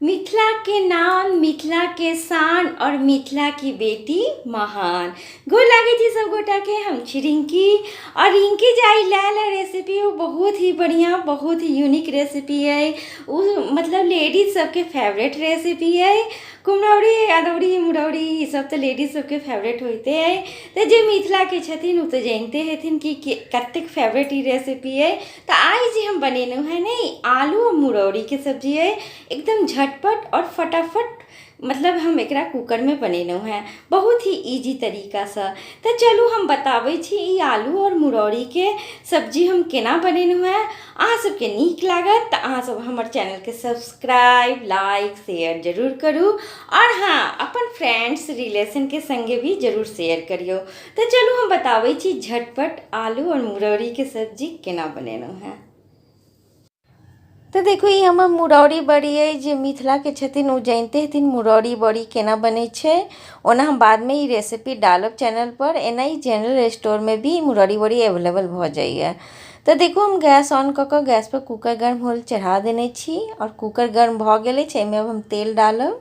मिथिला के नाम, मिथिला के शान और मिथिला की बेटी महान। गोर लागै छी सब गोटा के, हम छी रिंकी और रिंकी जे आइ लायल है रेसिपी ओ बहुत ही बढ़िया, बहुत ही यूनिक रेसिपी है। ओ मतलब लेडीज सबके फेवरेट रेसिपी है। कुम्हरौरी, अदौरी, मुरौरी ई सब तऽ लेडीज सबके फेवरेट होइते है। तऽ जे मिथिला के छथिन ओ तऽ जानिते हेथिन कि कतेक फेवरेट ई रेसिपी है। तऽ आइ जे हम बनेलहुँ हेँ ने आलू और मुरौरीके सब्जी है, एकदम झटपट और फटाफट, मतलब हम एकरा कुकरमे बनेलहुँ हेँ बहुत ही इजी तरीकासँ। तऽ चलू हम बताबै छी ई आलू आओर मुरौरीके सब्जी हम केना बनेलहुँ हेँ। अहाँ सबके नीक लागत तऽ अहाँ सब हमर चैनलके सब्सक्राइब, लाइक, शेयर जरूर करू आओर हँ अपन फ्रेंड्स रिलेशनके सङ्गे भी जरूर शेयर करियौ। तऽ चलू हम बताबै छी झटपट आलू आओर मुरौरीके सब्जी केना बनेलहुँ हेँ। तऽ देखू ई हमर मुरौरी बड़ी अइ, जे मिथिलाके छथिन ओ जानिते हेथिन मुरौरी बड़ी केना बनै छै। ओना हम बादमे ई रेसिपी डालब चैनलपर, एना ई जनरल स्टोरमे भी मुरौरी बड़ी अवेलेबल भऽ जाइए। तऽ देखू हम गैस ऑन कऽ कऽ गैसपर कूकर गर्म होल चढ़ा देने छी आओर कूकर गर्म भऽ गेल अछि। एहिमे अब हम तेल डालब।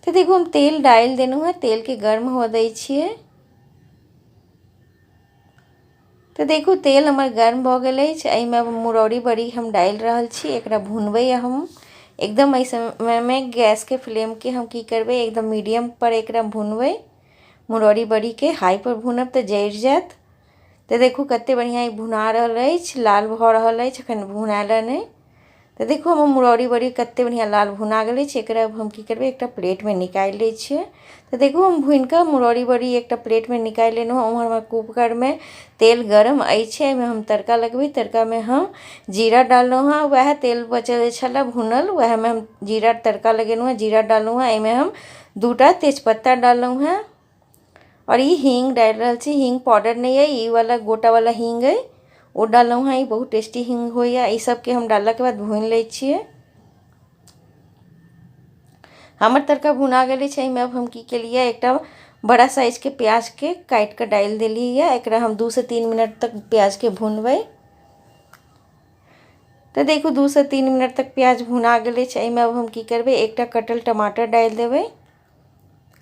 तऽ देखू हम तेल डालि देलहुँ हेँ, तेलके गर्म हुअ दै छियै। तऽ देखू तेल हमर गर्म भऽ गेल अछि। एहिमे अब मुरौरी बड़ी हम डालि रहल छी, एकरा भुनबै हम एकदम। एहि समयमे गैसके फ्लेमके हम की करबै, एकदम मीडियम पर एकरा भुनबै। मुरौरी बड़ीके हाई पर भुनब तऽ जरि जायत। तऽ देखू कते बढ़िआँ ई भुना रहल अछि, लाल भऽ रहल अछि, एखन भुनायल नहि। तऽ देखू हमर मुरौरी बड़ी कते बढ़िआँ लाल भुना गेल अछि। एकरा अब हम की करबै, एकटा प्लेटमे निकालि लै छियै। तऽ देखू हम भुनिकऽ मुरौरी बड़ी एकटा प्लेटमे निकालि लेलहुँ। उम्हर हमर कूकरमे तेल गरम अछि, एहिमे हम तड़का लगबै। तड़कामे हम जीरा डाललहुँ हँ, वएह तेल बचल छलै भुनल वएहमे हम जीरा तड़का लगेलहुँ हँ, जीरा डाललहुँ हँ। एहिमे हम 2टा तेजपत्ता डाललहुँ हँ आओर ई हींग डालि रहल छी। हींग पाउडर नहि अइ, ई वाला गोटा वाला हींग अइ, ओ डाललहुँ हँ। ई बहुत टेस्टी हींग होइए। ई सबके हम डाललाके बाद भूनि लै छियै। हमर तड़का भुना गेल अछि। एहिमे अब हम की केलियै, एकटा बड़ा साइजके प्याजके काटि कऽ डालि देलियै। एकरा हम 2 से 3 मिनट तक प्याजके भुनबै। तऽ देखू 2 से 3 मिनट तक प्याज भुना गेल अछि। एहिमे अब हम की करबै, एकटा कटल टमाटर डालि देबै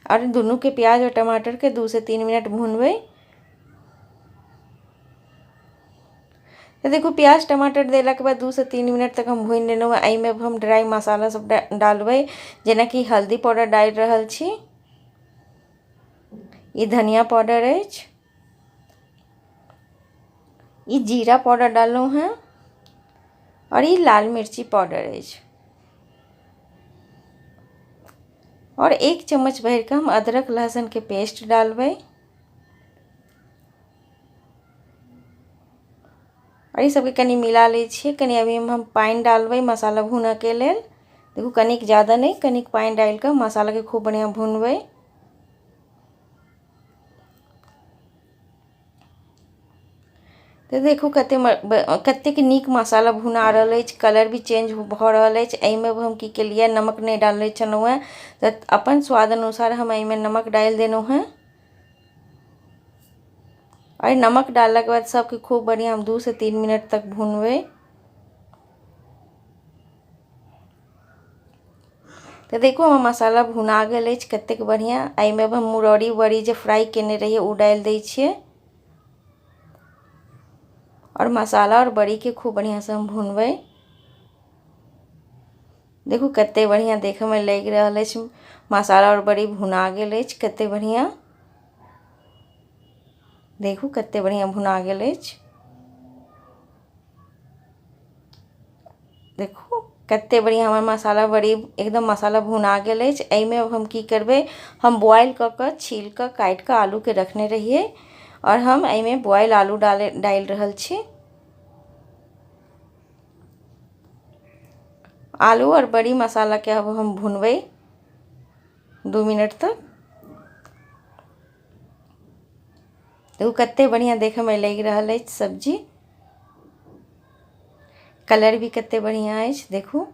आओर दुनूके प्याज आओर टमाटरके 2 से 3 मिनट भुनबै। तऽ देखू प्याज टमाटर देलाके बाद 2 से 3 मिनट तक हम भुनि लेलहुँ। एहिमे अब हम ड्राइ मसाला सब डालबै, जेनाकि हल्दी पाउडर डालि रहल छी, ई धनिया पाउडर अछि, ई जीरा पाउडर डाललहुँ हँ आओर ई लाल मिर्ची पाउडर अछि आओर 1 चम्मच भरिकऽ हम अदरक लहसुनके पेस्ट डालबै आओर ई सबके कनि मिला लै छियै। कनि अभी हम पानि डालबै मसाला भुनऽके लेल। देखू कनिक ज्यादा नहि, कनिक पानि डालि कऽ मसालाके खूब बढ़िआँ भुनबै। तऽ देखू कतेक नीक मसाला भुना रहल अछि, कलर भी चेंज भऽ रहल अछि। एहिमे हम की केलियै, नमक नहि डालने छलहुँ हेँ, तऽ अपन स्वाद अनुसार हम एहिमे नमक डालि देलहुँ हेँ। आओर नमक डाललाके बाद सबके खूब बढ़िआँ हम 2 से 3 मिनट तक भुनबै। तऽ देखू हमर मसाला भुना गेल अछि कतेक बढ़िआँ। एहिमे अब हम मुरौरी बड़ी जे फ्राइ केने रहियै ओ डालि दै छियै आओर मसाला आओर बड़ीके खूब बढ़िआँसँ हम भुनबै। देखू कतेक बढ़िआँ देखैमे लागि रहल अछि, मसाला आओर बड़ी भुना गेल अछि कतेक बढ़िआँ। देखू कतेक बढ़िआँ भुना गेल अछि। देखू कतेक बढ़िआँ हमर मसाला बड़ी एकदम मसाला भुना गेल अछि। एहिमे अब हम की करबै, हम बॉयल कऽ कऽ छील कऽ काटि कऽ आलूके रखने रहियै आओर हम एहिमे बॉयल आलू डालि रहल छी। आलू आओर बड़ी मसालाके अब हम भुनबै 2 मिनट तक। देखू कतेक बढ़िआँ देखैमे लागि रहल अछि सब्जी, कलर भी कतेक बढ़िआँ अछि। देखू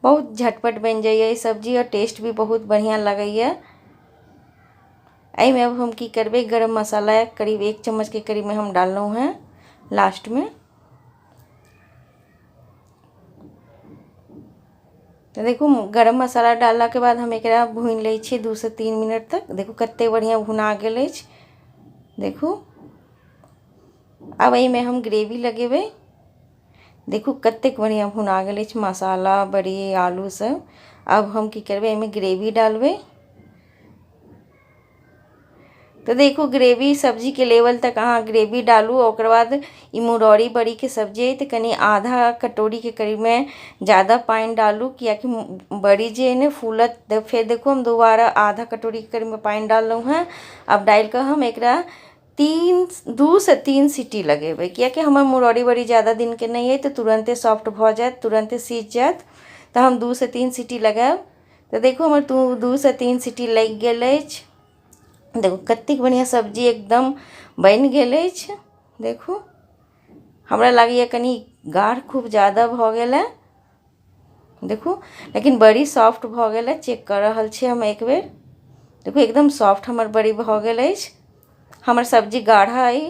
बहुत झटपट बनि जाइए ई सब्जी आओर टेस्ट भी बहुत बढ़िआँ लगैए। एहिमे अब हम की करबै, गरम मसाला करीब 1 चम्मचके करीबमे हम डाललहुँ हेँ लास्टमे। तऽ देखू, गरम मसाला डाललाके बाद हम एकरा भूनि लै छियै 2 से 3 मिनट तक। देखू, कतेक बढ़िआँ भुना गेल अछि। देखू, आब एहिमे हम ग्रेवी लगेबै। देखू, कतेक बढ़िआँ भुना गेल अछि मसाला, बड़ी, आलू सब। आब हम की करबै? एहिमे ग्रेवी डालबै। तऽ देखू, ग्रेवी सब्जीके लेवल तक अहाँ ग्रेवी डालू। ओकर बाद ई मुरौरी बड़ीके सब्जी अइ, तऽ कनि आधा कटोरीके करीबमे ज्यादा पानि डालू, कियाकि बड़ी जे अइ ने फूलत। तऽ फेर देखू, हम दोबारा आधा कटोरीके करीबमे पानि डाललहुँ हेँ। आब डालि कऽ हम एकरा 2 से 3 सीटी लगेबै, कियाकि हमर मुरौरी बड़ी ज्यादा दिनके नहि अइ, तऽ तुरन्ते सॉफ्ट भऽ जायत, तुरन्ते सीझ जायत। तऽ हम 2 से 3 सीटी लगायब। तऽ देखू, हमर 2 से 3 सीटी लागि गेल अछि। देखू, कतेक बढ़िआँ सब्जी एकदम बनि गेल अछि। देखू, हमरा लागैए कनि गाढ़ खूब ज्यादा भऽ गेल हँ। देखू, लेकिन बड़ी सॉफ्ट भऽ गेल है। चेक कऽ रहल छी हम एक बेर। देखू, एकदम सॉफ्ट हमर बड़ी भऽ गेल अछि। हमर सब्जी गाढ़ा अइ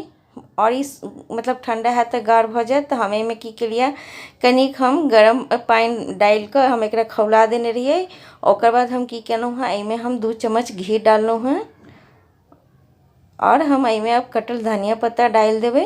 आओर ई मतलब ठण्डा हैत तऽ गाढ़ भऽ जायत। तऽ हम एहिमे की केलियै? कनिक हम गरम पानि डालि कऽ हम एकरा खौला देने रहियै। ओकर बाद हम की केलहुँ हँ? एहिमे हम 2 चम्मच घी डाललहुँ हँ आओर हम एहिमे आब कटल धनिया पत्ता डालि देबै।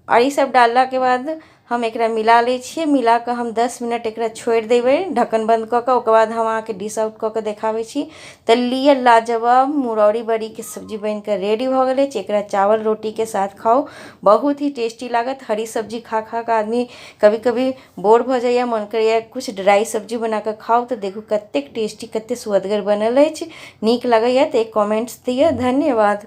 आओर ईसब डाललाके बाद हम एकरा मिला लै छियै। मिला कऽ हम 10 मिनट एकरा छोड़ि देबै ढक्कन बन्द कऽ कऽ। ओकर बाद हम अहाँके डिश आउट कऽ कऽ देखाबै छी। तऽ लिअ, लाजवाब मुरौरी बड़ीके सब्जी बनि कऽ रेडी भऽ गेल अछि। एकरा चावल, रोटीके साथ खाउ, बहुत ही टेस्टी लागत। हरी सब्जी खा खा कऽ आदमी कभी कभी बोर भऽ जाइए, मन करैए किछु ड्राइ सब्जी बना कऽ खाउ। तऽ देखू, कतेक टेस्टी, कतेक सुअदगर बनल अछि। नीक लगैए तऽ एक कमेंट्स दिअ। धन्यवाद।